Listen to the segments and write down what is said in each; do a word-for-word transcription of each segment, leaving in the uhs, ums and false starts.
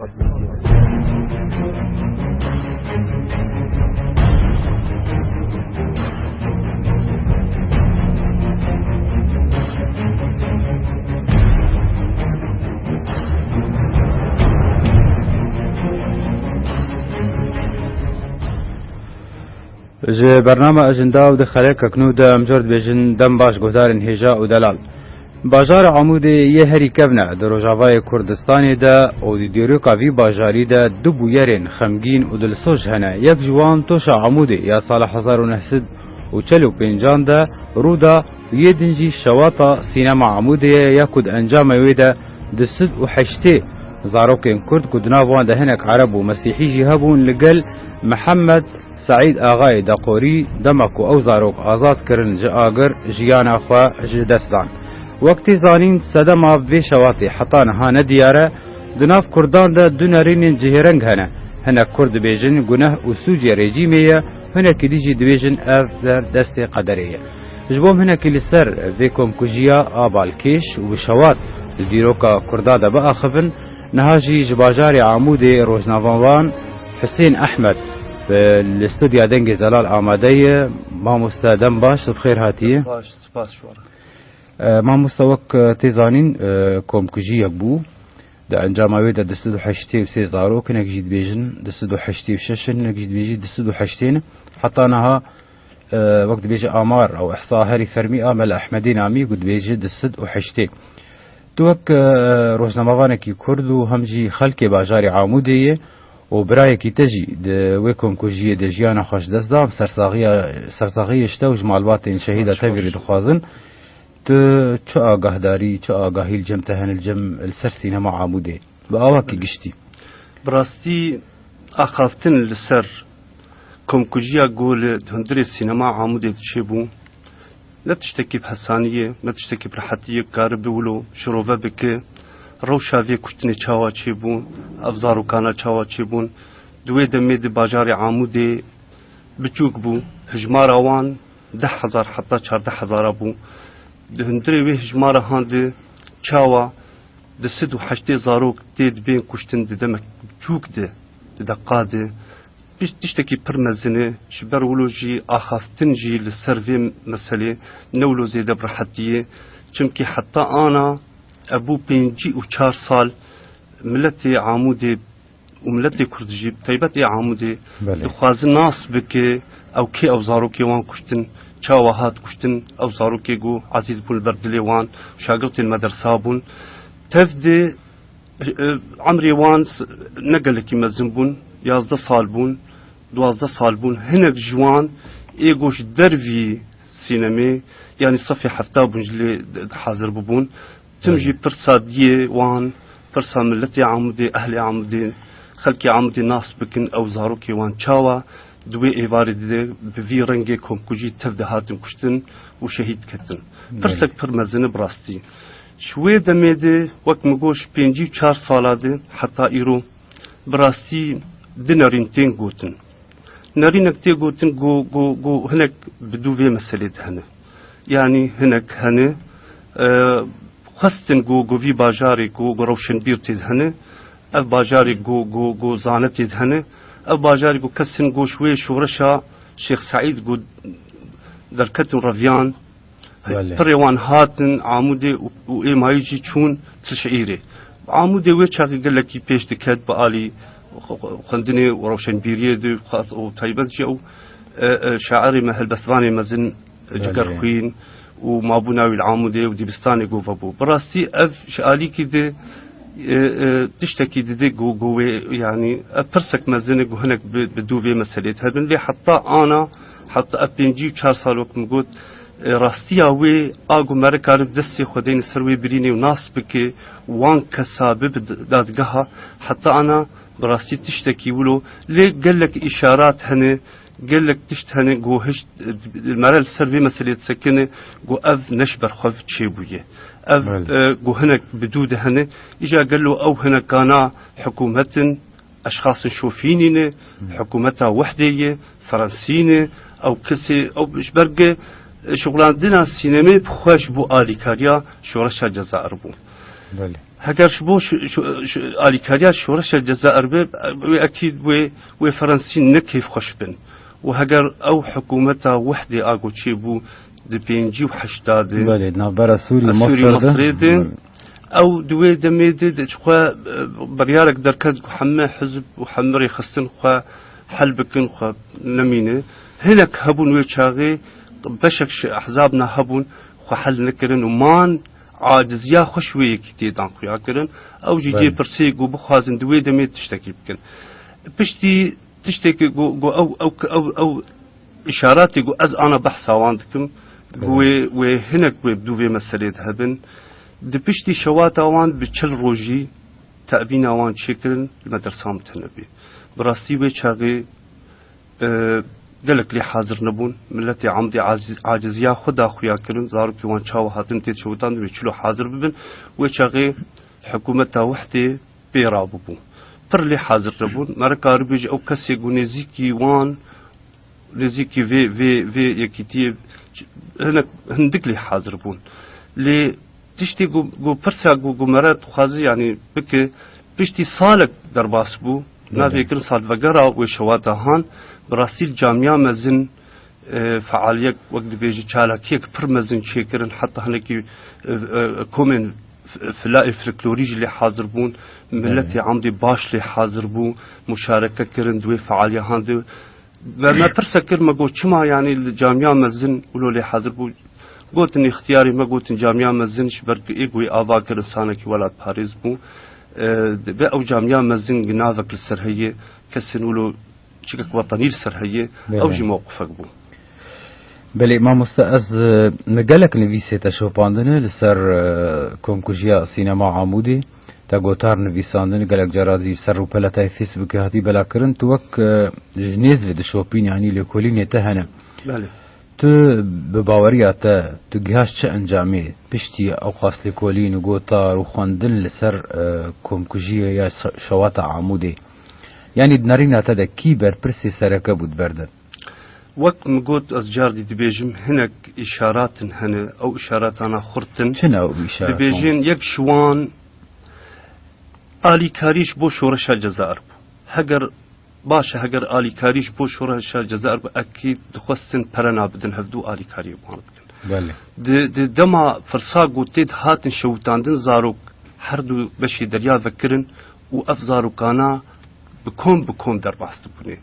Ji bernama Ejinda û di xelekek nû de em jor dibêjin dem baş guhdarên hêja û delal. Bajarê Amûdê yê herî kevn e di Rojavayê Kurdistanê de û di dîroka vî bajarî de du bûyerên xemgîn û dilsoz hene. Yek ji wan toşa Amûdê ya sala hezar û neh sed û çel û pêncan de rû da û yê din jî şewata sînema Amûdê ye ya ku di encamê wê de du sed û heştê zarokên Kurd ku di nav wan de hinek Ereb û Mesîhî jî hebûn li gel Mihemed Seîd Axayê Deqorî dema ku ew zarok azad kirin ji agir jiyana xwe ji dest dan. Wek tê zanîn sedema vê şewatê heta niha ne diyar e. Di nav Kurdan de du nerînên cihêreng hene. Hinek Kurd dibêjin guneh û sûcê rejîmê ye, hinekî dî jî dibêjin ev der destê qederê ye. Ji bo em hinekî li ser vê komkujiya a balkêş û bi şewat di dîroka Kurda de biaxivin, niha jî ji bajarê Amûdê rojnamevan Husên Ehmed, e, li stûdya Dengê Zelal amade ye. Mamoste dem baş, tu bi xêr hatiye. Baş, spas ji we re. E, mamoste, wek, e, tê zanîn, e, komkujiyek bû. Di encama wê de du sed û heştê û sê zarok, hinek jî dibêjin du sed û heştê û şeş in, hinek jî dibêjî du sed û heştê ne. Heta niha, e, wek dibêje amar ew ihsa herî fermî a Mela Ehmedê Namî ku dibêje du sed û heştê. Tu wek, e, rojnamevanekî Kurd û hem jî xelkê bajarê Amûdê yê û birayekî te jî di wê komkujiyê de jiyana xwe ji dest da, em sersaxiya, sersaxiyê ji te û ji malbatên şehîda tevî re dixwazin. Tu çi agahdarî, çi agahî li cem te hene, li cem, li ser sînema Amûdê? Bi awakî giştî. Bi rastî axaftin li ser komkujiya ku li hundirê sînema Amûdê diçêbû, ne tiştekî bi hesanî ye, ne tiştekî bi rehetî ye, karibe wilo şirove bike, rewşa vê kuştinê çawa çêbû, ev zarokana çawa çêbûn. Di wê demê di bajarê Amûdê biçûk bû, hijmara wan deh hezar heta çardeh hezara bû. Di hundirê wê hijmara han de çawa du sed û heştê zarok tê dibên kuştin di demek biçûk de, di deqa de. Piş-, tiştekî pir mezin e, ji ber wilo jî axaftin jî li ser vê meselê ne wilo zêde bi rehetî ye. Çimkî heta ana, e, bû pêncî û çar sal miletê Amûdê û miletê Kurd jî, bi taybet ê Amûdê, Belê. dixwaze nas bike, ew kê ew zarokê wan kuştin, çawa hat kuştin, ew zarokê ku ezîz bûn li ber dilê wan, şagirtên medresa bûn. Tev de, e, emrê wan s-, ne gelekî mezin bûn, yazdeh sal bûn, duwazdeh sal bûn. Hinek ji wan ê ku ji dervî sînemê, yanî sefê hefta bûn ji lê d-, hazir bûbûn. Tim Belê. jî pirsa diyê wan, pirsa miletê Amûdê, ehlê Amûdê, xelkê Amûdê nas bikin, ew zarokê wan çawa di wê êvarê de bi vî rengê komkujî tev de hatin kuştin û şehîd ketin. Belê. Pirsek pir mezin e bi rastî. Ji wê demê de, wek min got, ji pêncî û çar sala de heta îro bi rastî du nerîn tên gotin. Nerînek tê gotin ku, ku, ku hinek bi dû vê meselê de hene. Yanî hinek hene, e, xwestin ku, ku vî bajarê ku, ku rewşenbîr tê de hene, ev bajarê ku, ku, ku zane tê de hene, ev bajarê ku kesin ku ji wê şoreşa Şêx Seîd ku derketin reviyan, Belê. Pirê wan hatin Amûdê û, û êmayî jî çûn Tilşeîrê. Amûdê wê çaxê gelekî pêş diket bi alî xwe-, xwe-, xwendinê û rewşenbîriyê de xas û taybet jî ew, e, e, şairê me, helbestvanê mezin, e, Belê. Cigerxwîn û mabûna wî li Amûdê û dîbistanê ku vebû. Bi rastî ev ji alîkî de, e, e, tiştekî dide ku, ku wê, yanî ev pirsek mezin e ku hinek bi, bi dû vê meselê de hebin. Lê heta ana, heta ev pêncî û çar sal wek min got, e, rastiya wê a ku meriv karibe destê xwe deyne ser wê birînê û nas bike, wan kesa bibe d-, dadgeha, heta ana bi rastî tiştekî wilo. Lê gelek îşarat hene, gelek tişt hene ku hişt, e, mere li ser vê meselê disekine ku ev ne ji ber xwe çêbûye. Ev, Belê. e, ku hinek bi dû de hene, îja gelo ew hinekana hikûmet in, eşxasên şofînî ne, Hmm. hikûmeta wehdê ye, Fransî ne, ew kesê, ew ji ber ge, şixulandina sînemê bi xwe ji bo alîkariya şoreşa Cezayir bû. Belê. Heger ji bo şi-, şi-, şi-, alîkariya şoreşa Cezayir be, wê ekîd wê, wê Fransî ne kêfxweş bin. Û heger ew hikûmeta wehdê a ku çêbû di pêncî û heşta de, Belê, di navbera Sûrî û Sûrî û Mesir de. Mesirê de, Belê. Ew di wê demê de, de ji xwe, e, biryarek derket ku heme hizb û heme rêxistin xwe hel bikin, xwe nemîne. Hinek hebûn wê çaxê, beşek ji ehzabna hebûn xwe hel nekirin û man aciziya xwe ji wê yekîtiyê dan xuya kirin. Ew jî Belê. Cê pirsê ku bixwazin di wê demê tiştekî bikin. Piştî tiştekî ku, ku ew, ew, ew, ew îşaratê ku ez ana behsa wan dikim, ku Belê. Wê, wê hinek wê bi dû vê meselê de hebin. Di piştî şewata wan bi çil rojî tebîna wan çêkirin li medersa mitinebî. Bi rastî wê çaxê, e, gelek lê hazir nebûn. Miletê Amdê aciz-, aciziya xwe da xuya kirin. Zarokê wan çawa hatin tê şewitandin wê çilo hazir bibin. Wê çaxê hikûmeta wehdê pê rabûbû. Pir lê hazir nebûn. Me re karibêje ew kesê ku nêzîkî wan, nêzîkî vê, vê, vê yekîtiyê hinek, hindik lê hazir bûn. Lê tiştê ku, ku pirsa ku, ku me re dixwaze, yanî bike, piştî salek derbas bû, Belê. Navê kirin salvegera wê şewata han, bi rastî li camiya mezin, e, fealiyek, wek dibêje, çalakiyek pir mezin çêkirin, heta hinekî, e, e, komên f-, fila-, e, folklorî jî lê hazir bûn, Belê. Miletê Amdê baş lê hazir bû, muşareke kirin di wê fealiya han de. Me, me pirse kir, me got, çima, yanî, li camiya mezin wilo lê hazir bû? Gotin, îxtiyarê me, gotin, camiya mezin ji ber ku ê ku wê ava kir, insanekî welatparêz bû. E, dibe ew camiya mezin ginavek li ser heye, kesên wilo çikek wetenî li ser heye, Belê. Ew jî mewqifek bû. Belê, mamoste, ez, e, me gelek nivîsê te şopandine li ser, e, komkujiya sînema Amûdê. Te gotar nivîsandin, gelek cara zî ser rûpeleta Facebookê hatî belakirin. Tu wek, e, ji nêz ve dişopîn, yanî lêkolînê te hene. Belê. Tu bi baweriya te, tu gihaşt çi encamê piştî ewqas lêkolîn û gotar û xwendin li ser, e, komkujiyê ya şe-, şewata Amûdê? Yanî di nerîna te de kî berpirsê sereke bû di ber de? Wek min got, ez cardî dibêjim, hinek îşaratin hene, ew îşaratana xurt in. Çi ne ew îşarat? Dibêjin, yek ji wan alîkarî ji bo şoreşa Cezayir bû. Heger, baş e, heger alîkarî ji bo şoreşa Cezayir bû, ekîd dixwestin pere nabidin hevdû alîkariyê bi wan bikin. Belê. Di, di dema firsa ku tê dihatin şewitandin zarok, her du beşê derya vekirin û ev zarokana bi kom bi kom derbas dibûnê.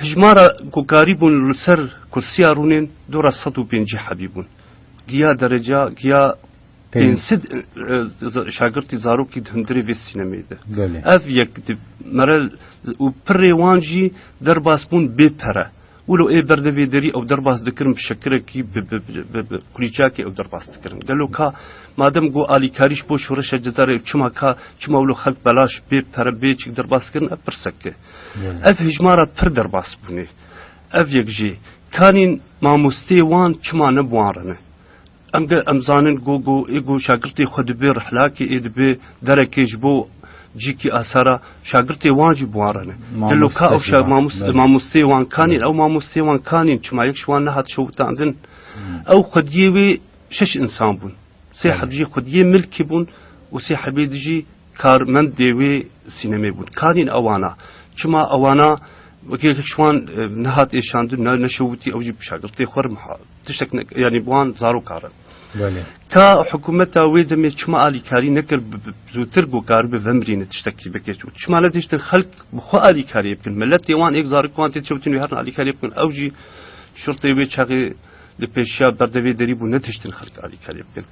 Hijmara ku karîbûn li ser kursiya rûnên dora sed û pêncî hebî bûn. Giya dereca, giya Pênc. pênc sed, e, e, şagirtî zarokî di hundirê vê sînemê de. Belê. Ev yek di mere û pirê wan jî derbas bûn bê pere. Wilo ê berdevê derî ew derbas dikirin bi şekirekî, bi, bi, bi, bi, bi kulîçakê ew derbas dikirin. Gelo ka madem got alîkarî ji bo şoreşa Cezayirê, çima ka, çima wilo xelk belaş bê pere, bê çik derbas kirin, ev pirsek e. Belê. Ev hijmara pir derbas bûnê. Ev yek jî. Kanîn mamosteyê wan çima ne bi wan re ne? Em ge-, em zanin ku, ku, ê ku şagirtê xwe dibe rihlakê, ê dibe derekê ji bo cîkî asara, şagirtê wan jî bi wan re ne. Gelo ka ew Mamoste şa-, jî var. Mamoste-, Belê. Mamosteyê wan kanîn, Belê. Ew mamosteyê wan kanîn, çima yek ji wan nehat şewitandin? Hmm. Ew xwediyê wê şeş insan bûn. Sê Belê. Heb jî xwediyê milkê bûn û sê hebê di jî karmendê wê sînemê bûn. Kanîn ewana. Çima ewana wekî yek ji wan, e, nehat êşandin, ne, neşewitî, ew jî bi şagirtê xwe re miha-, tiştek ne, yanî bi wan zaroka re. Belê. Ka hikûmeta wê demê çima alîkarî nekir, bi, bi, zûtir ku karibe vemirîne tiştekî bike. Çima nedihiştin xelk bi xwe alîkariyê bikin? Miletê wan êk zarok wan tê dişewitîn wê herin alîkariyê bikin. Ew jî şurtê wê çaxê li pêşiya berdevê derî bû, nedihiştin xelk alîkariyê bikin.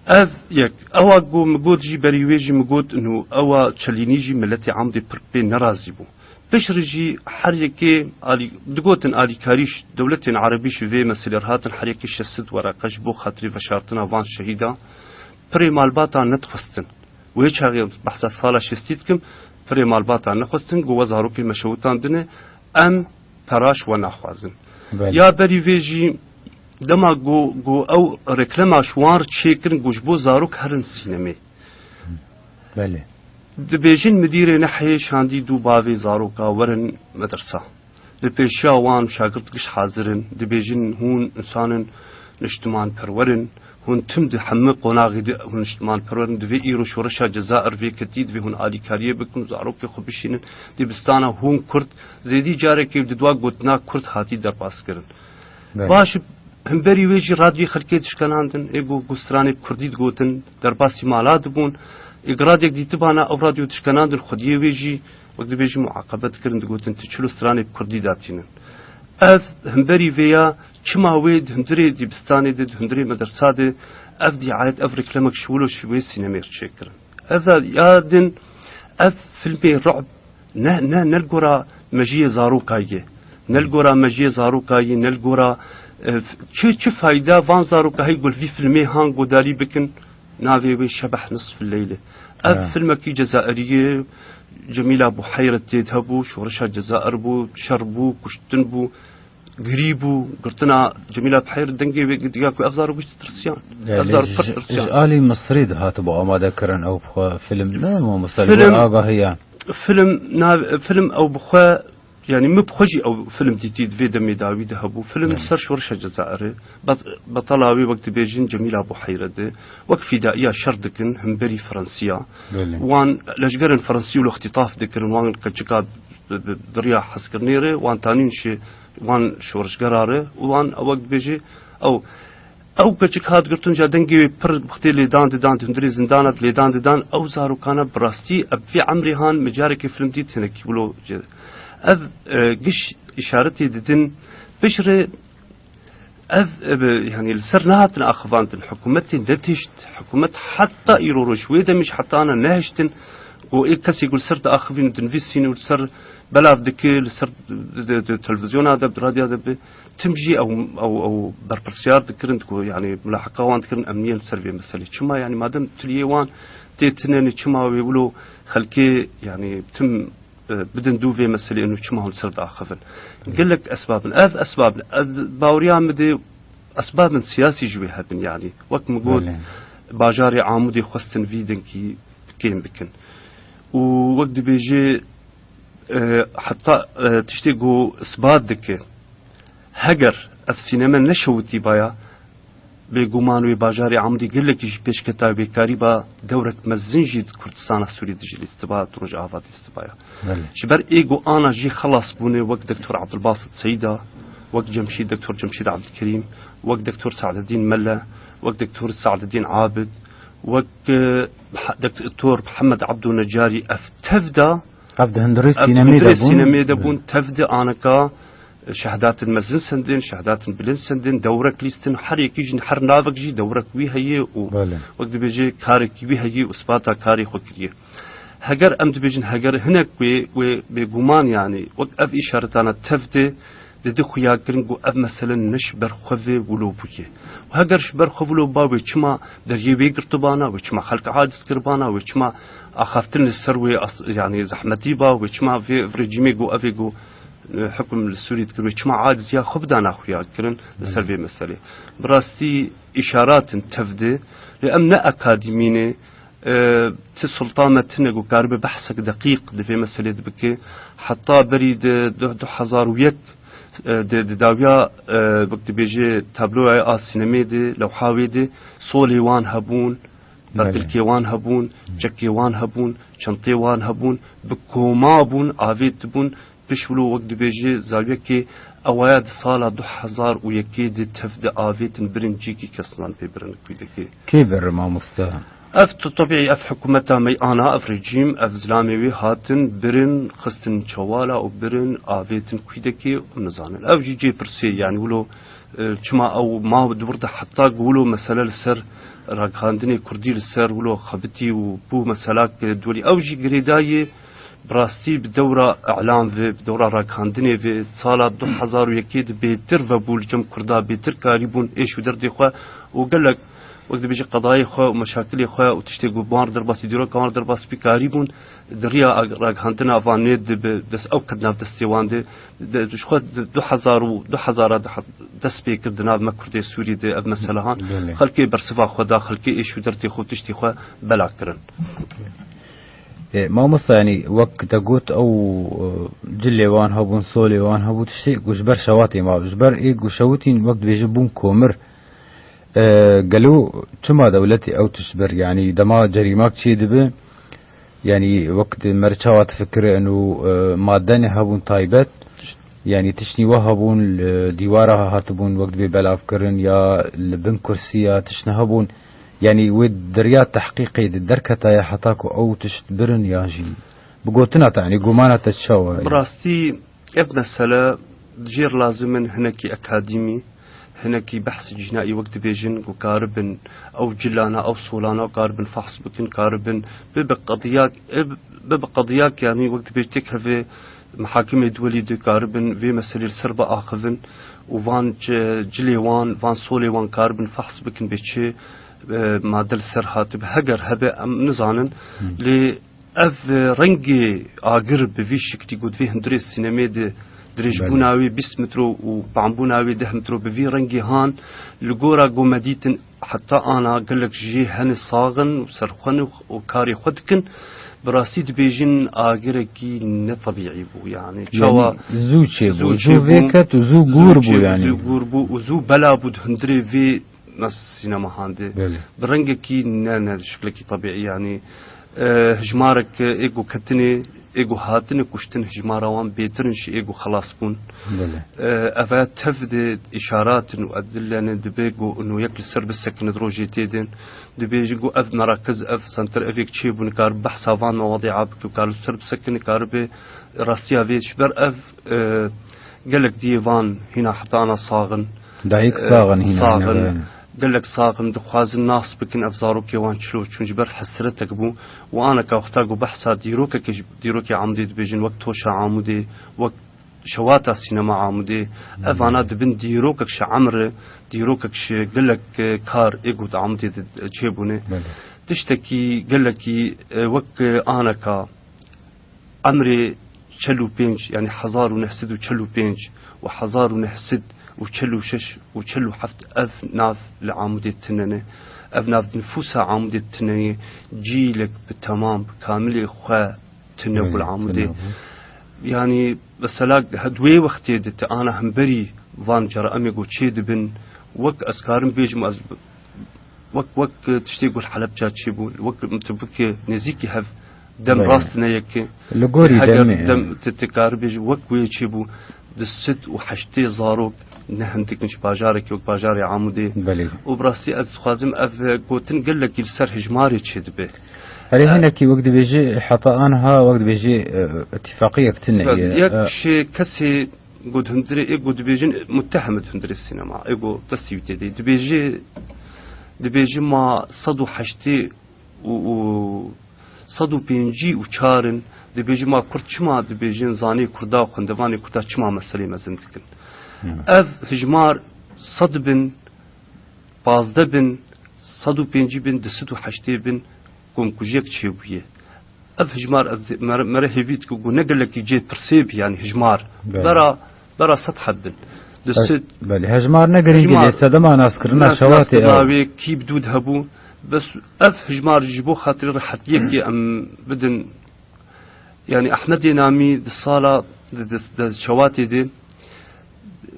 Ev yek. Ewa ku min got jî berî wê jî min got, nû ewa Çelînî jî miletê Amdê pir pê nerazî bû. Piştre jî her yekê alî-, digotin alîkarî ji dewletên erebî ji vê meselê re hatin, her yekê şeş sed wereqe ji bo xatirê veşartina van şehîdan. Pirê malbata nedixwestin. Wê çaxê behsa sala şêstî dikim, pirê malbata nexwestin, got we zarokê me şewitandine, em pera ji we naxwazin. Belê. Ya berî vê jî dema got, got ew reklama ji wan re çêkirin, got ji bo zarok herin sînemê. Belê. Dibêjin midîrê nehê şandî du bavê zaroka werin medersa. Li pêşiya wan şagirt giş hazir in. Dibêjin hûn insan in niştimanperwer in, hûn tim di hemî qonaxê de hûn niştimanperwer in, divê îro şoreşa Cezair vê ketî, divê hûn alîkariyê bikin, zarokê xwe bişînin dibistana hûn Kurd, zêdî carekê di dua gotina Kurd hatî derbaskirin. Belê. Baş, hemberî wê jî radyoyê xelkê dişkenandin, ê ku, ku stranê bi Kurdî digotin, derbasî mala dibûn, ê ku radyek dîtibana ew radyo dişkenandin, xwediyê wê jî, wek dibêjin, muaqebe dikirin, digotin, tu çilo stranê bi Kurdî datînin. Ev hemberî vê ya, çima wê di hundirê dîbistanê de, di hundirê medersa de, ev dîayet, ev reklamek ji wilo ji wê sînemê re çêkirin. Ev ya din, ev filmê ru'b ne, ne, ne li gora mejiyê zaroka ye. Ne li gora mejiyê zaroka ye, ne li gora, e, çi, çi fayda van zaroka hey ku li vî filmê han godarî bikin, navê wê Şebeh Nisfil Leylê. Ev Ha. filmekî Cezairî ye, Cemîla Buheyre tê de hebû, şoreşa Cezair bû, şer bû, kuştin bû, girî bû, girtina Cemîla Buheyre dengê wê diga ku ev zarok ji tirsiyan. Ev Belê, zarok pir ji, tirsiyan. Ji alî Misrî de hatibû amade kirin ew bi xwe film, ne mamoste, li Film, gor agahiyan. Film nav-, film ew bi xwe, yanî min bi xwe jî ew film dîtî di vê demê dawî de hebû. Film li Belê. ser şoreşa Cezairê. Bet-, betala wê wek dibêjin Cemîla Buheyre de. Wek fîdaiya şer dikin, hemberî Fransiya. Belê. Wan leşgerên Fransî wilo îxtîtaf dikirin, wan keçika bi, bi, bi riya hezkirinê re, wan tanîn şi, wan şoreşgera re, û wan ew wek dibêjî, ew, ew keçik hat girtin, ja dengê wê pir wextê lêdan didan, di hundirê zindana lêdan didan, ew zarokana bi rastî, ev vê emrê han, min carekê film dît, hinekî wilo ce-, ev, e, giş îşaretê didin, piştre Ev, ev, yanî li ser nehatin axivandin. Hikûmetê netişt, hikûmet heta îro roj wê demî ji heta ana nehiştin. Ku ê kesê ku li ser diaxivîn, dinivîsîn û li ser belav dike, li ser di, di, di televîzyona de, di radya de bi, tim jî ew, ew, ew berpirsiyar dikirin, ku, yanî, mulaheqa wan dikirin, em niyên li ser vê meselê. Çima, yanî, madem tiliyê wan tê tune ne, çima wê wilo xelkê, yanî, tim e, bidin dû vê meselê û çima hûn ser diaxivin. Gelek esbab in. Ev esbab in. Ez baweriya min dê esbabên siyasî ji wê hebin, yanî. Wek min got, Belê. bajarê Amûdê xwestin vî dengî kêm bikin. Û wek dibêje, e, heta, e, tiştê ku isbat dike, Heger ev sîneme neşewitîbaya, bêguman wê bajarê Amûdê gelekî jî pêşketa wê karîba dewrek mezin jî di Kurdistana Sûrî de jî lîstiba, di Rojava de lîstibaya. Belê. Ji ber ê ku ana jî xelas bûne wek Doktor Abdulbasit Seyda, wek Cemşîd, Doktor Cemşîd Abdulkerîm, wek Doktor Saededîn Mele, wek Doktor Saededîn Abid, wek, e, Meh-, Doktor Mihemed Abdû Necarî ev tev da Ev di hundirê Ev sînemê de hundirê bûn. sînemê de bûn, tev di aneka şehdatên mezin sendên, şehdatên bilind sendên, dewrek lîstin, her yekî jî, her navek jî dewrek wî heye û Belê. wek dibêje karekî wî heye û spata karê xwe kiriye. Heger em dibêjin, heger hinek wê, wê bêguman, yanî wek ev îşaretana tev de, didi xuya kirin ku ev mesele ne ji ber xwe vê wilo bûye. Û heger ji ber xwe wilo ba, wê çima deriyê wê girtibana, wê çima xelk aciz kiribana, wê çima axaftin li ser wê as-, yanî zehmetî ba, wê çima vê rejîmê ku ev ê ku, e, hukm li Sûrî dikir, wê çima aciziya xwe bidana xuya kirin li ser vê meselê. Bi rastî îşaratin tev de, lê em ne akademî ne, E, ti sultan me tune ku karibe behsek deqîq di vê meselê de bike. Heta berî di du, du hezar û yek, e, di, di dawiya, e, wek dibêje tabloya a sînemê de, lewha wê de, solê wan hebûn, Belê. pertilkê wan hebûn, çekê wan hebûn, çentê wan hebûn, bi koma bûn, avêt dibûn, Piş wilo wek dibêje, zawiyekê ewaya di sala du hezar û yekê de tev de avêtin birin cîkî kes nan pê birin kûdekê. Kê bir mamoste? Ev tu tebî ev hikûmeta me ana, ev rejîm, ev zilamê wê hatin birin, xistin çewala û birin avêtin kûdekê û nizanin. Ev jî cê pirsê, yanî wilo, e, çima ew ma di wir de heta ku wilo mesele li ser ragihandinê kurdî li ser wilo xebitî û bû meselak, e, dwelî. Ew jî girêdayê Bi rastî bi dewra îlam ve, bi dewra ragihandinê ve, sala du hezar û yekê de bêtir vebû li cem Kurda, bêtir karîbûn êş û derdê xwe û gelek, wek dibêje, qedayê xwe û meşakilê xwe û tiştê ku bi wan re derbas bî, dîroka wan re derbas bî, karîbûn di riya ag-, ragihandina van nê de bi dest, ew ket nav destê wan de, de, ji xwe di du hezar û du hezara de dest pê kir di nav me Kurdê Sûrî de ev meselehan. Belê. Xelkê bersiva xwe da, xelkê êş û derdê xwe û tiştê xwe bela kirin. Ê, mamosta, yanî wek te got, ew, e, cilê wan hebûn, solê wan hebû, tiştê ku ji ber şewatê ma, ji ber ê ku şewitîn, wek dibêje, bûn komir. E, gelo çima dewletê ew tişt bir? Yanî dema cerîmak çê dibe, yanî wek di me re çawa difikire û, e, madene hebûn taybet, yanî tiştî we hebûn, li dîwara hatibûn wek dibê belavkirin ya li bin kursiya tişt hebûn, yanî wê di riya tehqîqê de derketaye heta ku ew tişt birin yan jî bi gotina te, yanî gumana te çawa ye? Bi rastî ev mesele jêr lazim in hinekî akadîmî, hinekî behs cînayî wek dibêjin ku karibin ew cilana, ew solana karibin fehs bikin, karibin bibe qediyak, ib-, bibe qediyak, yanî wek dibêj têk hevê mihakimê duwelî de karibin vê meselê li ser biaxivin û van ci-, cilê wan, van solê wan karibin fehs bikin bê çi, e, made li ser hatibe. Heger hebe em nizanin, Hmm. Lê ev, e, rengê agir bi vî şiklî ku di vê hundirê sînemê de dirêjbûna Belê. wê bîst metro û pambûna wê deh metro bi vî rengê han li gora ku me dîtin heta ana gelek jê hene sax in û serxwe ne û karê xwe dikin. Bi rastî dibêjin agirekî netebîî bû, yanî Yanî çawa zû çêbû, zû zû çêbû, vêket û zû zû gûr bû çêbû, yanî. Zû gûr bû û zû bela bû di hundirê vê nas sînema hande. Belê. Bi rengekî ne, ne şiklekî tebîî, yanî, e, hijmarek ê ku ketinê, ê ku hatine kuştin, hijmara wan bêtir in ji ê ku xelas bûn. Belê. E, eve tev de îşarat in û edille ne dibe ku û yek li ser bisekine di rojê tê din. Dibêjin ku ev merakiz, ev senter, ev yek çêbû, nikar behsa van mewadî a bike, kar li ser bisekine, kar bi rastiya vê ji ber ev, e, gelek diyê van hîna heta ana sax in. Dayik E, sax in hîna, sax hîna in. Dayan. Gelek sax in, dixwazin nas bikin ev zarokê wan çilo, çûn ji ber hesretek bû. Û aneka wexta ku behsa dîrokekê ji, dîrokê Amûdê dibêjin, wek Toşa Amûdê, wek Şewata Sînema Amûdê, Hmm. evana dibin dîrokek ji emre, dîrokek ji gelek, e, kar ê ku di Amûdê de çêbûne. Belê. Tiştekî gelekî, e, wek, e, aneka emrê çel û pênc, yanî hezar û neh sed û çel û pênc û hezar û neh sed û çel û şeş û çel û heft ev nav li Amûdê tune ne. Ev nav di nifûsa Amûdê tune ye. Cîlek bi temam, bi kamilê xwe tune bû li Belê, Amûdê. Tune bû. Yanî mesela he di wê wextê de te ana hemberî van ceramê ku çê dibin, wek ez karim bêjim, ez wek, wek tiştê ku li Helebca çêbû, wek tu bike nêzîkî hev dem Belê. rast ne yek e. Li gorî Heger demê, dem e. te, te karibêjî wek wê çêbû, du sed û heştê zarok ne hindik in ji bajarekî wek bajarê Amûdê. Belê. Û bi rastî ez dixwazim ev gotin gelekî li ser hijmarê çêdibe. Erê E, hinekî wek dibêjî heta anha wek dibêjî, e, îtîfaqiyek tune ye. Yek E, ji kesê Got hundirê, ê got dibêjin muttehemê di hundirê sînema. Ê got destî wî tê de. Dibêje, dibêje ma sed û heştê û, û sed û pêncî û çar in. Dibêje ma Kurd çima dibêjin zanê Kurda, xwendevanê Kurda çima meselê mezin dikin. Hı. Ev hijmar sed bin, pazdeh bin, sed û pêncî bin, du sed û heştê bin, komkujiyek çêbûye. Ev hijmar ez, mere, mere hêvî dikim ku ne gelekî cê pirsê bî, yanî hijmar. Belê. Bera, bera sed heb bin. Li He-, sed belê. Hejmar ne girîng e, hejmar lê sedema naskirina nas-, şewatê naskirina ew. Wê kî bi dû de hebû. Bes ev hijmar ji bo xatirê rehetiyekê em bidin. Yanî Ehmedê Namî di sala, di, di, di şewatê de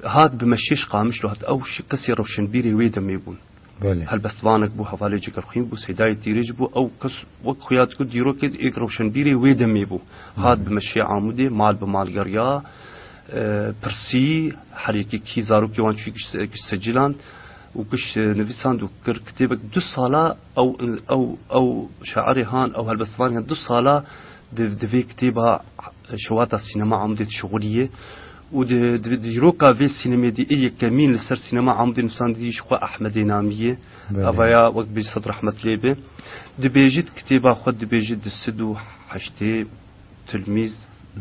hat bi meşê ji Qamişlo hat. Ew şi-, kesê rewşenbîrê wê demê bûn. Belê. Helbestvanek bû, hevalê Cegerxwîn bû, Seydayê Tîrêj bû. Ew kes wek xuya digot dîrokê êk rewşenbîrê wê demê bû. Hat Hmm. bi meşê Amûdê, mal bi mal geriya, e, pirsî, her yekê kî zarokê wan çûyî giş, giş seciland û giş, e, nivîsand û kir kitêbek du sala ew, ew, ew şairê han, ew helbestvanê han du sala di, di vê kitêba Şewata Sînema Amûdê dişixulî ye û di, di, di dîroka vê sînemê de ê yekemîn li ser sînema Amûdê nivîsandî ji xwe Ehmedê Namî ye. Belê. Evaya wek bêjî sed rehmet lê be. Dibêjit kitêba xwe dibêjit du sed û heştê tilmîz,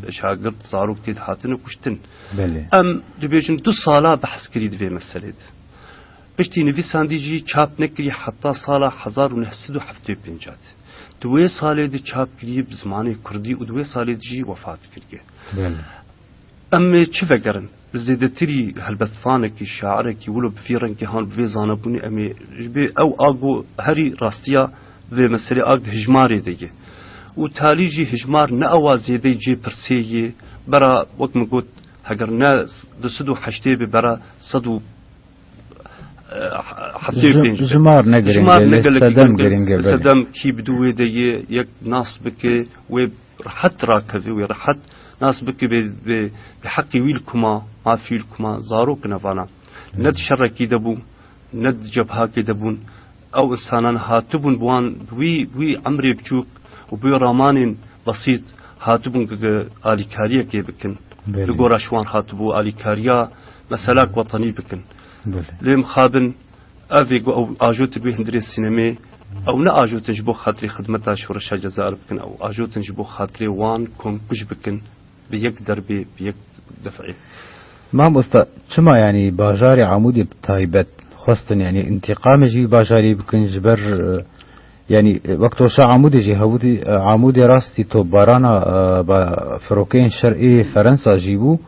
şagirt, zarok tê de hatine kuştin. Belê. Em dibêjin du sala behs kirî di vê meselê de. Piştî nivîsandî jî çap nekirî heta sala hezar û neh sed û heftê û pênc de. Di wê salê de çap kirî bi zimanê kurdî û di wê salê de jî wefat kiriye. Belê. Em ê çi vegerin? Bi zêdetirî helbestvanekî, şairekî wilo bi vî rengê han, bi vê zanebûnê em ê ji bê ew ago herî rastiya vê meselê ag di hijmarê de ye. Û talî jî hijmar ne ewa zêdeyî cê pirsê yê, bera wek min got, heger ne du sed û heştê be, bera sed û e, heftê û pênc be. Jimar ne girîng e, lê sedem girîng e, belê. Sedem kî bi dû wê de yê, yek nas bike, wê rehet rakeve, wê rehet nas bike, bê, bê, bê heqî wî li kuma, mafî wî li kuma, zarok ne vana. Ne di şerekî de bûn, ne di cebhakê de bûn. Ew insanan hatibûn bi wan, bi wî, wî emrê biçûk û bi wê ramanên besît hatibûn gi-, gi-, alîkariyekê bikin. Belê. Li gora ji wan hatibû alîkariya meselak wetenî bikin. Belê. Lê mixabin ev ê ku ew ajotin wê hundirê sînemê, ew ne ajotin ji bo xatirê xidmeta şoreşa Cezayir bikin, ew ajotin ji bo xatirê wan komkuj bikin. Bi yek derbê, bi yek def'ê. Mamosta, çima, yanî, bajarê Amûdê bi taybet xwestin, yanî, întîqamê ji vî bajarê bikin, ji ber, e, yanî, e, wek toşa Amûdê jî hebû dî, e, Amûdê rastî topbarana, e, ba-, firokeyên şer ê Ferensa jî bû.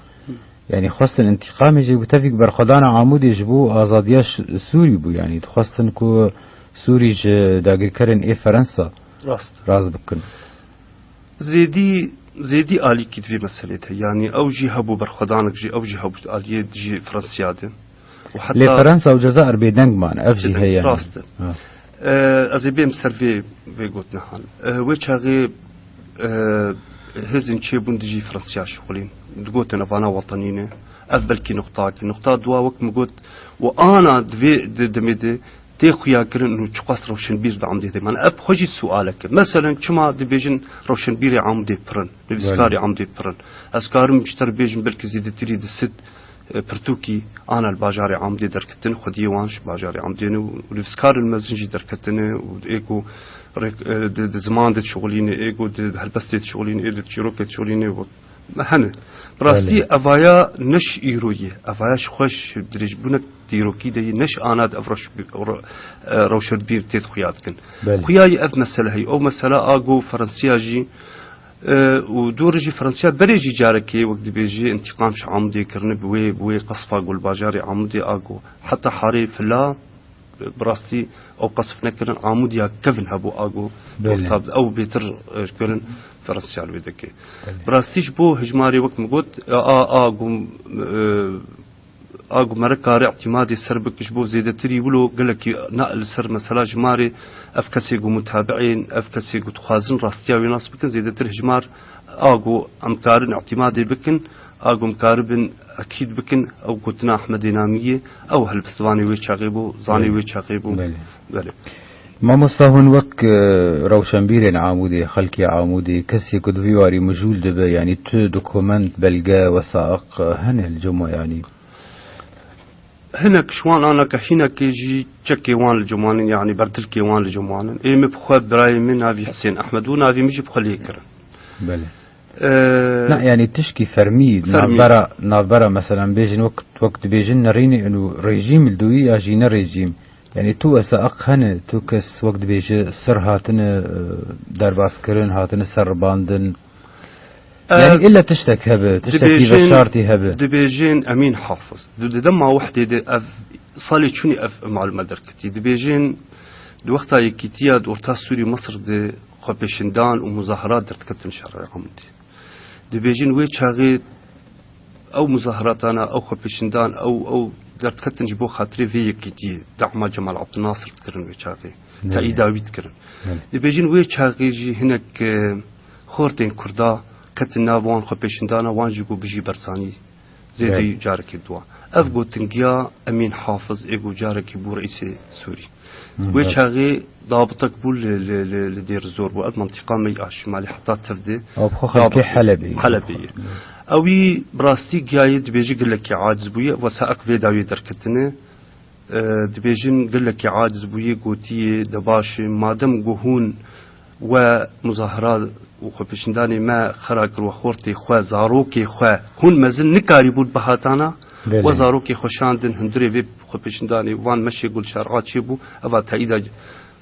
Yanî, xwestin întîqamê jî bi tevî berxwedana Amûdê ji bo azadiya Ş-, Sûrî bû. Yanî, dixwestin ku Sûrî ji dagirkerên ê Ferensa Rast. rast bikin. Zêdî, zêdî alîkî di vê meselê de. Yanî ew jî hebû berxwedanek jî, ew jî hebû aliyê dijî Fransiya de. Û heta Lê Fransa û Cezayir bêdeng man, ev jî Bêdeng, heye. Rast e. Ha. E, ez ê bêm ser vê, vê gotina han. E, wê çaxê, e, hêzên çêbûn dijî Fransiya şixulîn. Digotin evana wetenî ne. Ev belkî nuqtakî. Nuqta dua wek min got, û ana di vê di demê de tê xuya kirin û çiqas rewşenbîr di Amdê de. Mane ev xwe jî sualek e. Meselen çima dibêjin rewşenbîrê Amdê pir in, nivîskarê Belê. Amdê pir in? Ez karim ji te re bêjim belkî zêdetirî di sed, e, pirtûkî ana li bajarê Amdê derketin, xwediyê wan ji bajarê Amdê ne û nivîskarên mezin jî derketine û ê ku rêk-, e, di, di ziman de dişixulîne, ê ku di helbestê dişixulîne, ê di çîrokê dişixulîne û hene. Bi rastî Belê. evaya ne ji îro ye. Evaya ji xwe ji dirêjbûnek dîrokî de ye. Ne ji ana de ev reş-, re-, e, rewşenbîr tê xuya dikin. Belê. Xuya ye ev mesele heye. Ew mesela a go Fransiya jî, e, û dû re jî Fransiya berê jî carekê wek dibêjî întîqam ji Amûdê kirine bi wê, bi wê qesfa go li bajarê Amûdê a go. Heta harê fila, bi rastî ew qesf nekirin, Amûdiya kevin hebû a go. Belê. Orta ew bêtir, e, kirin Fransiya li wê deke. Belê. Bi rastî ji bo hijmarê wek min got, e, a, a go, e, a ku mere kare îtîmadê ser bike ji bo zêdetirî wilo gelekî na li ser mesela jimarê ev kesê ku mutabi'ên, ev kesê ku dixwazin rastiya wê nas bikin, zêdetir hijmar a ku em karin îtîmadê bikin, a ku em karibin ekîd bikin, ew gotina Ehmedê Namî ye, ew helbestvanê wê çaxê bû, zanê Belê. wê çaxê bû. Belê. Belê. Mamosta, hûn wek, e, rewşenbîrên Amûdê, xelkê Amûdê, kesê ku di vî warî mijûl dibe, yanî tu dokument, belge, wesaiq, e, hene li cem we, yanî? Hinek ji wan anake hinekê jî çekê wan li cem wan in, yanî berdilkê wan li cem wan in. Ê min bi xwe birayê min navî Hisên Ehmed bû, navî min jî bi xwe lê kirin. Belê. Ee, Na, yanî tişkî fermî, Fermî. navbera, navbera, meselan, bêjin wek, wek dibêjin nerînê û rejîm li dûyî ya jî ne rejîm. Yanî tu wesaiq hene, tu kes wek dibêje sir hatine, e, derbas kirin, hatine serribandin. Yanî Ev illa tiştek hebe, tiştekî dibêjin, veşartî hebe. Dibêjin Emîn Hafiz. Di, di dema wehdê de ev salê çûnî ev malume derketî. Dibêjin di wexta yekîtiya di Orta Sûrî Misir de xwepêşindan û muzaherat derdiketin şerê Amûdê. Dibêjin wê çaxê ew muzaheratana, ew xwepêşindan, ew, ew derdiketin ji bo xatirê vê yekîtiyê. Dema Cemal Abdulnasir dikirin wê çaxê. Belê. Teyîda wî dikirin. Belê. Dibêjin wê çaxê jî hinek, e, xortên Kurda ketin nav wan xwepêşindana, wan jî got bijî Barzanî. Zêdî Belê. carekê dua. Ev gotingiya Emîn Hafiz ê got carekî bû reîsê Sûrî. Hı, Wê belê. çaxê dabitek bû li, li, li, li Dêr Zor bû. Ev mintîqa me ya şimalî heta tev de. Ew bi xwe xelkê Helebê ye. Helebê ye. Hı. Ewî bi rastî giyayê dibêje gelekî aciz bûye. Wesaiq vê dawiyê derketine. E, dibêjin gelekî aciz bûye, gotiye, de baş e, madem ku hûn we muzahara û xwepêşindanê me xera kir, we xortê xwe, zarokê xwe, hûn mezin nikarîbûn bihatana, Belê. we zarokê xwe şandin hundirê vê xwepêşindanê, van meşê ku li şer'a çêbû, eva teyîda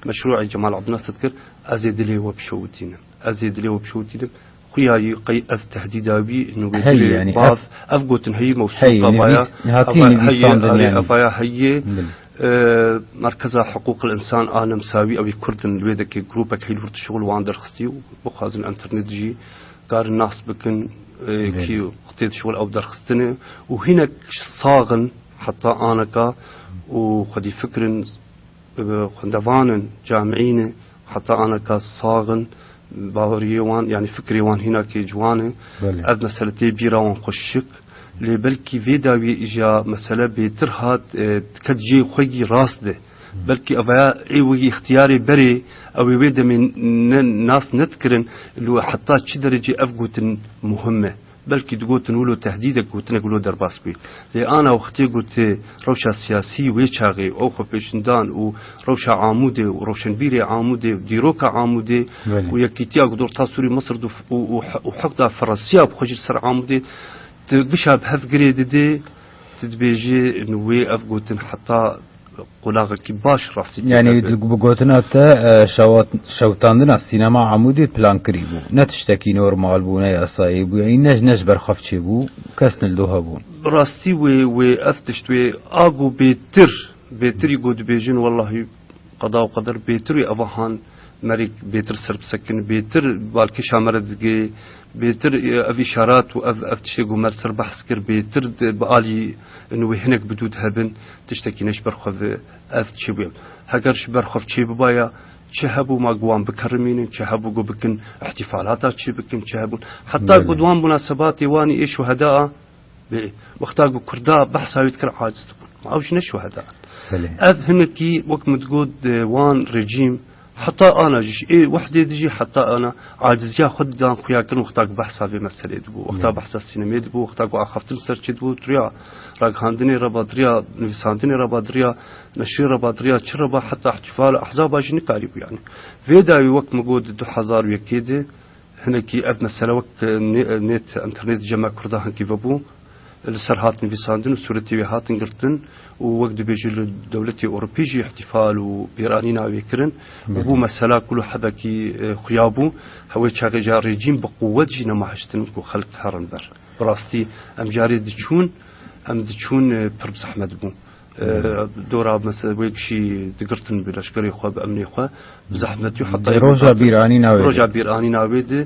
meşrûê Cemal Abdulnasir dikir, ez ê dilê we bişewitînim. Ez ê dilê we bişewitînim. Xuya yî qey ev tehdîda wî, inu wê Hey, dilê yanî bav, ev ev gotin heyî mewsûqa Hey, vaya, nivîs-, hatiye eva heyê, nivîsandin, arê, yanî. evaya heyê, Bil. e, Merkeza Hiqûqil Însan a Nemsawî, ew ê Kurd in, li wê dekê grûpek heyî li wir dişixul wan derxistî û bixwazin enternet jî karin nas bikin, e, Bil. kî tê dişixul ew derxistine û hinek sax in, Heta aneka û xwedî fikrin, e, xwendevan in, camî ne, heta aneka sax in, baweriyê wan, yanî fikrê wan hînakê ciwan e. Belê. Ev mesele tê bîra wan xweşik. Lê belkî vê dawiyê îja mesele bêtir hat, e, diket cihê xwe yî rast de. Belkî evaya ê wekî îxtiyarê berê, ew ê wê demê ne, nas nedikirin, li heta çi derecê ev gotin muhim e. Belkî digotin wilo tehdîdek, gotinek wilo derbas bû. Lê ana wextê got, e, rewşa siyasî wê çaxê, ew xwepêşindan û rewşa Amûdê û rewşenbîrê Amûdê û dîroka Amûdê Belê. û yekîtiya ku di orta Sûrî Misir û, û, û, û heq da Ferensiya bi xwe jî li ser Amûdê, tu gişa bi hev girê didê, tu dibêjî, wê ev gotin heta qulaxekî baş rastî tê Yani hebe. Bi gotina te, e, şewat-, şewitandina sînema Amûdê plan kirî bû. Ne tiştekî normal bû, ne yasayî bû. Yani ne, ne ji ber xwe çêbû, kes nildo hebû. Bi rastî wê, wê ev tişt wê a ku bêtir, bêtirî ku dibêjin, wellahî qeda û qeder bêtir wê eva han merî bêtir ser bisekin, bêtir balkêşa me re digê, bêtir, e, ev îşarat û ev, ev tiştê ku me li ser behs kir, bêtir di, bi alî, in wê hinek bi dû dihebin, tiştekî ne ji ber xwe ve ev çêbûye. Heger ji ber xwe çê bibaya, çi hebû ma ku wan bikerimînin, çi hebû ku bikin, îhtîfalata çê bikin, çi hebûn. Heta Belê. ku di wan munasebatê wan ê şuheda a, Bê, wexta ku Kurda behsa wê dikir, aciz dibûn. Ma ew jî ne şuheda. Belê. Ev hinekî, wek min digot, e, wan rejîm, heta ana jî, ê wehdê dijî heta ana aciziya xwe didan xuya kirin, wexta ku behsa vê meselê dibû, wexta Belê. behsa sînemê dibû, wexta ku axaftin ser çê dibû, diriya ragihandinê re ba, diriya nivîsandinê re ba, diriya neşrê re ba, diriya çi re ba, heta îhtîfal û ehzaba jî nikarîbû yani. Vê dawî wek min got di du hezar û yekê de, Hinekî ev mesele wek, e, nê-, nêt, internet cema Kurda hinkî vebû, li ser hat nivîsandin û sûretê wê hatin girtin û wek dibêje li dewletê Ewropî jî îhtîfal û bîranîna wê kirin. Û bû Belê. mesela ku li hebekî, e, xuya bû, hewê çaxê ca rejîm bi quwet jî nema hiştin ku xelk herin ber. Bi rastî em carê diçûn, em diçûn, e, pir bi zehmet bû. E, Hı. dora mesela wê kişî digirtin bi leşkerê xwe, bi emnê xwe, bi zehmetî û heta Di ê roja bihatin bîranîna wê de. roja bîranîna wê de,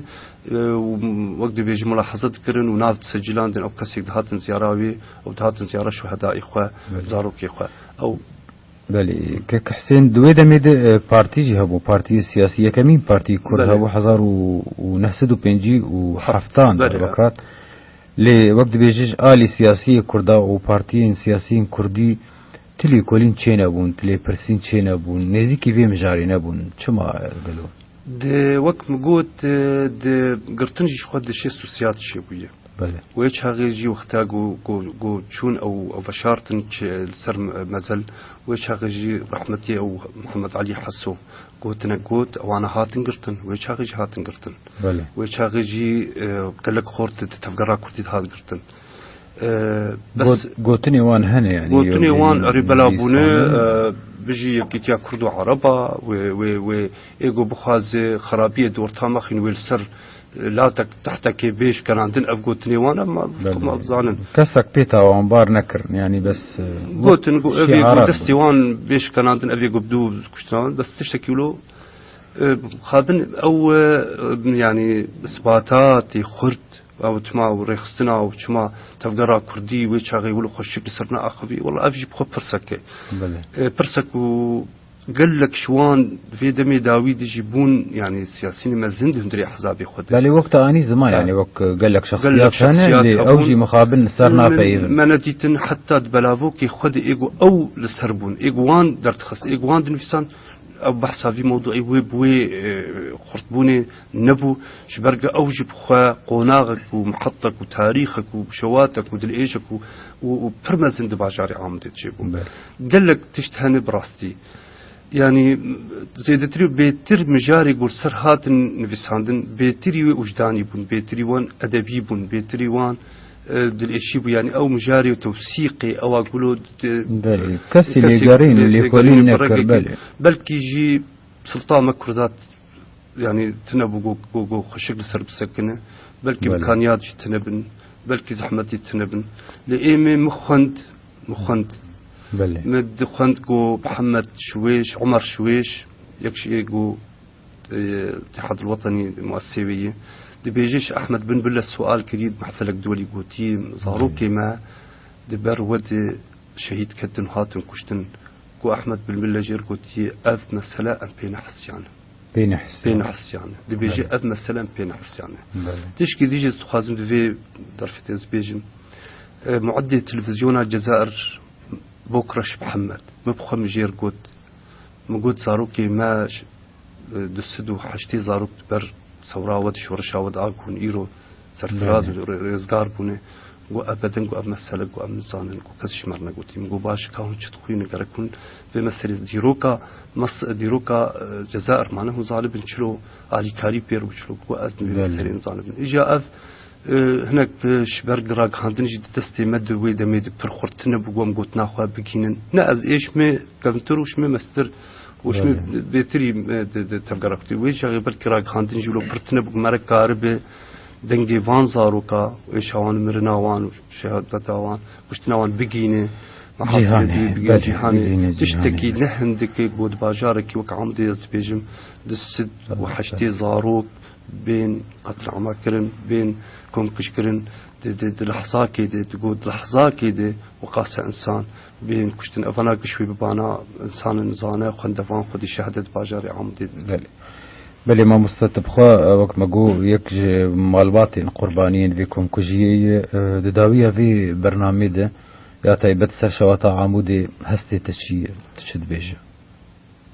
e, û wek dibêjim, mulahaza dikirin û nav disecilandin ew kesek dihatin ziyara wê û dihatin ziyara şuhedayê xwe, Belê. zarokê xwe. Ew Belê. Kek Husên, di wê demê de, e, partî jî hebû, partiyê siyasî, yekemîn partî Kurd Belê. hebû, hezar û neh sed û pêncî û heftan Belê. derwekat. Lê wek dibêje ji alî siyasiyê Kurda û partiyên siyasiyên Kurdî tu lêkolîn çênebûn, tu lêpirsîn çênebûn, nêzîkî vê mijarê nebûn. Çima gelo? Di, wek min got, di girtin jî ji xwe di şêst û sêya de çêbûye. Belê. Wê çaxê jî wexta ku, ku, ku çûn ew, ew veşartin çi, li ser me-, mezel, wê çaxê jî rehmetî ew Mihemed Elî Heso gotine got, ewana hatin girtin, wê çaxê jî hatin girtin. Belê. Wê çaxê jî, e, gelek xort di tevgera Kurdî de hat girtin. E, bes Got-, gotinê wan hene yani, gotinê wan, erê, bela bûne, e, bijî yekîtiya Kurd û Ereba, wê, wê, wê ê ku bixwaze xerabiyê di orta me xîn wê li ser, e, latek tehtekê bê şkenandin, ev gotinê wan e, ma, Belê. ma bizanin. Kesek pê tawanbar nekirin, yani bes, e, Gotin ku ev ê ku şiarat destê bû. wan bê şkenandin, ev ê ku bi dû kuştina wan, bes tiştekî wilo, e, xabin ew, e, yani isbatatê xurt, ew çima û rêxistina û çima tevgera Kurdî wê çaxê wilo xweşik li ser neaxivî, wela ev jî bi xwe pirsek e. Belê. E, pirsek û gelek ji wan vê demê dawî de jî bûn, yani siyasînê mezin di hundirê ehzabê xwe de. Belê, wek te anî ziman, Ha. yani wek gelek Gelek şexsiyat hene, şexsiyat lê ew hebûn. jî mixabin li ser Min, napeyivin. me nedîtin heta di belavokê xwe de ê ku ew li ser bûn, ê ku wan derdixist, ê ku wan dinivîsan, ew behsa vî mewduî wê bi wê, e, xurtbûnê nebû. Ji ber ku ew jî bi xwe qonaxek û mihetek û tarîxek û şewatek û dilêjek û, û, û pir mezin di bajarê Amedê çêbû. Be. Gelek tişt hene bi rastî. Yani, zêdetirî û bêtir mijarê ku li ser hatin nivîsandin, bêtirî wê wijdanî bûn, bêtirî wan edebî bûn, bêtirî wan, e, dilêşî bû. Yani, ew mijarê û tewsîqê, ewa gulo, e, Belê. Kesî kesî lêgerîn û lê-, lêkolîn lêgerîn û nekir, pirekekî, belê. belkî jî silta me Kurda, yani, tune bû ku, ku, ku xweşik li ser bisekine. Belkî Belê. imkaniyat jî tune bin, belkî zehmetî tune bin. Lê ê me, min xwend, min xwend. Belê. Me dixwend ku Mihemed Şiwêş, Omer Şiwêş, yek ji ê ku, e, Îtîhad el-Wetenî muessisê wê ye. Dibêje ji Ehmed bin Bile sual kirî, mehfelek dewlî gotî, zarokê Belê. me di ber we de şehîd ketin, hatin kuştin. Ku Ehmed Bilbil Lejer gotiye, ev mesele em pê nehesiyane. Pê nehesiyane. Pê nehesiyane. Dibêje, belê, ev mesele em pê nehesiyane. Belê. Tişkî dî jî ez dixwazim di vê derfetê ez bêjim. E, muedê televizyona Cezayir Bokreş Mihemed, min bi xwe min jêr got. Min got, zarokê me ş-, e, du sed û heştê zarok di ber sewra we, di şoreşa we de a ku hûn îro serfiraz, belê, û rê-, rêzgar bûne. Got, ebeden, got, ev mesele, got, em nizanin, got, kes ji me re negotî. Min got, baş, ka hûn çi dixwînin, gerek hûn vê meselê dîroka, mes-, dîroka, e, Cezayir mane, hûn zanibin çilo alîkarî pêr bû, çilo, got, ez vê, belê, meselê nizanim. Îja ev, e, hinek, e, ji ber ragihandin jî di destê me di wê demê de pir xurtine bû, got, em gotina xwe bigihînin. Ne ez ê ji me kevintir û ji me mestir û ji me, belê, bêtirî, e, di, di tevgera kutî. Wê çaxê belkî ragihandin jî wilo pirtine bû, ku me re karibe dengê van zaroka, êşa wan, mirina wan û şehadeta wan, kuştina wan bigihîne. Cîhanê, bigihîne, belê, cîhanê. Bigihîne cîhanê. Tiştekî ne hindikê, got, bajarekî wek Amedê ez dibêjim, du sed û heştê zarok bên qetlîama kirin, bên komkuj kirin, di, di, di lehzakê de, di got, di lehzakê de wiqasa însan bên kuştin. Evana giş wê bibana însanên zane, xwendevan xwedî şehadet bajarê Amedê didin. Belê. Belê mamoste, tu bi xwe, e, wek me got, yek ji malbatên qurbaniyên vê komkujiyê ye. E, di dawiya vê bernamê de ya taybet ser şewata Amûdê hestê te çi ye? Tu çi dibêje?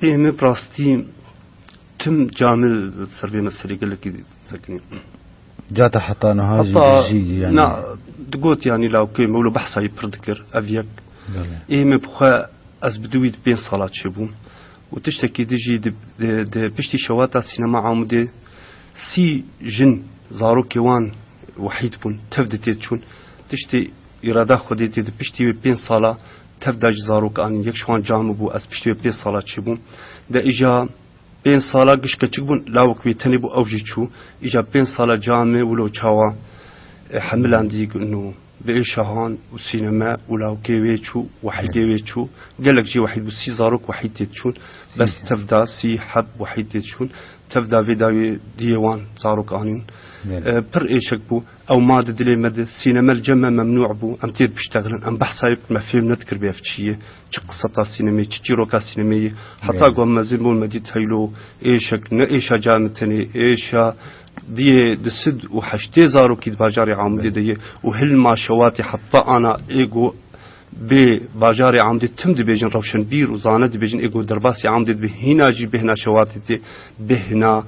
Ê, min bi rastî tim camê ser vê meselê gelekî sekinî. Ca te heta niha jî heta dijî, yanî. Na, digot, yanî, lawkê me wilo behsa yê pir dikir, ev yek. Belê. Ê, min bi xwe, ez bi dû wî di pênc sala çêbûm. Û tiştekî di jî di, di, di piştî şewata sînema Amûdê sî jin zarokê wan wehîd bûn, tev di tê çûn. Tiştê îrada Xwedê tê di piştî wê pênc sala tev da jî zarok anîn. Yek ji wan camê bû, ez piştî wê pênc sala çêbûm. De îja pênc sala giş keçik bûn, lawek wê tenê bû, ew jî çû. Îja pênc sala camê wilo çawa, e, hemilandî û bi êşa han û sîneme û lawkê wê çû, wehîdê wê çû. Gelek jî wehîd bû, sî zarok wehîd tê çûn. Bes tev da, sî heb wehîd tê çûn. Tev da vê dawê diyê wan zarok anîn. Belê. E, pir êşek bû. Ew ma di dilê me de, sîneme li cem me memnû bû. Em tê biştexilin. Em behsa yek me fêm nedikir bê ev çi ye. Çi qiseta sînemê, çi çîroka sînemê ye. Heta, belê, ku em mezin bûn, me dît heylo êşek, ne êşa camê tenê, êşa diyê du sed û heştê zarokî di bajarê Amûdê de ye û hilma şewatê heta ana ê ku bê bajarê Amûdê tim dibêjin, rewşenbîr û zane dibêjin, ê ku derbasî Amûdê dibe, hîna jî bêhna şewatê tê, bêhna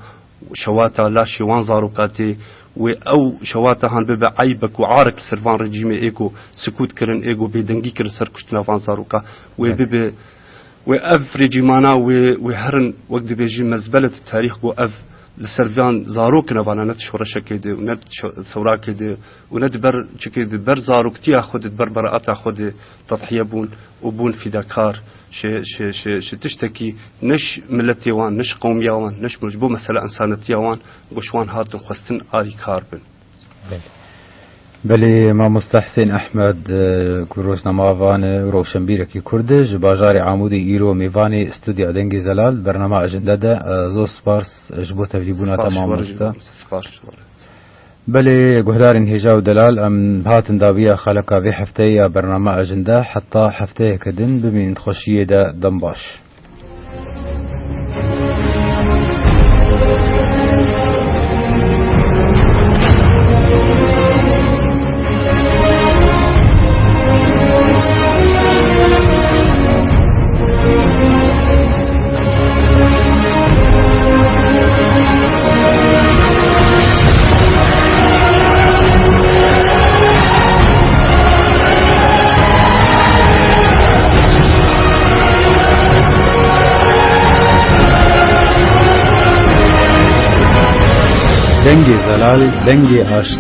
şewata laşê wan zaroka tê. Wê ew şewata han bibe eybek û arek li ser van rejîmê ê ku sikût kirin, ê ku bêdengî kirin ser kuştina van zaroka. Wê, belê, bibe Wê ev rejîmana wê, wê herin, wek dibêjî, mezbele di tarîx ku ev li ser van zarok ne vana, ne di şoreşekê de û ne di şo-, sewrakê de û ne di ber çikê, di ber zaroktiya xwe de, di ber beraata xwe de tedhiye bûn û bûn fîdakar. Şi, şi, şi, şi tiştekî ne ji miletê wan, ne ji qewmiya wan, ne ji, ji bo mesela însanetiya wan, ku ji wan hatin xwestin alîkar bin. Belê. Belê, mamoste Husên Ehmed, e, ku rojnamevan e, rewşenbîrekî Kurd e, ji bajarê Amûdê îro mêvanê Studya Dengê Zelal, bernama Ejinde de, e, zor spas ji bo tevlîbûna te, mamoste. Spas ji we re. Belê, guhdarên hêja û delal, em hatin dawiya xaleka vê hefteyê ya bernama Ejinde. Heta hefteyeke din, bimînin di xweşiyê de, dem baş. Dengê Zelal, dengê aştiyê.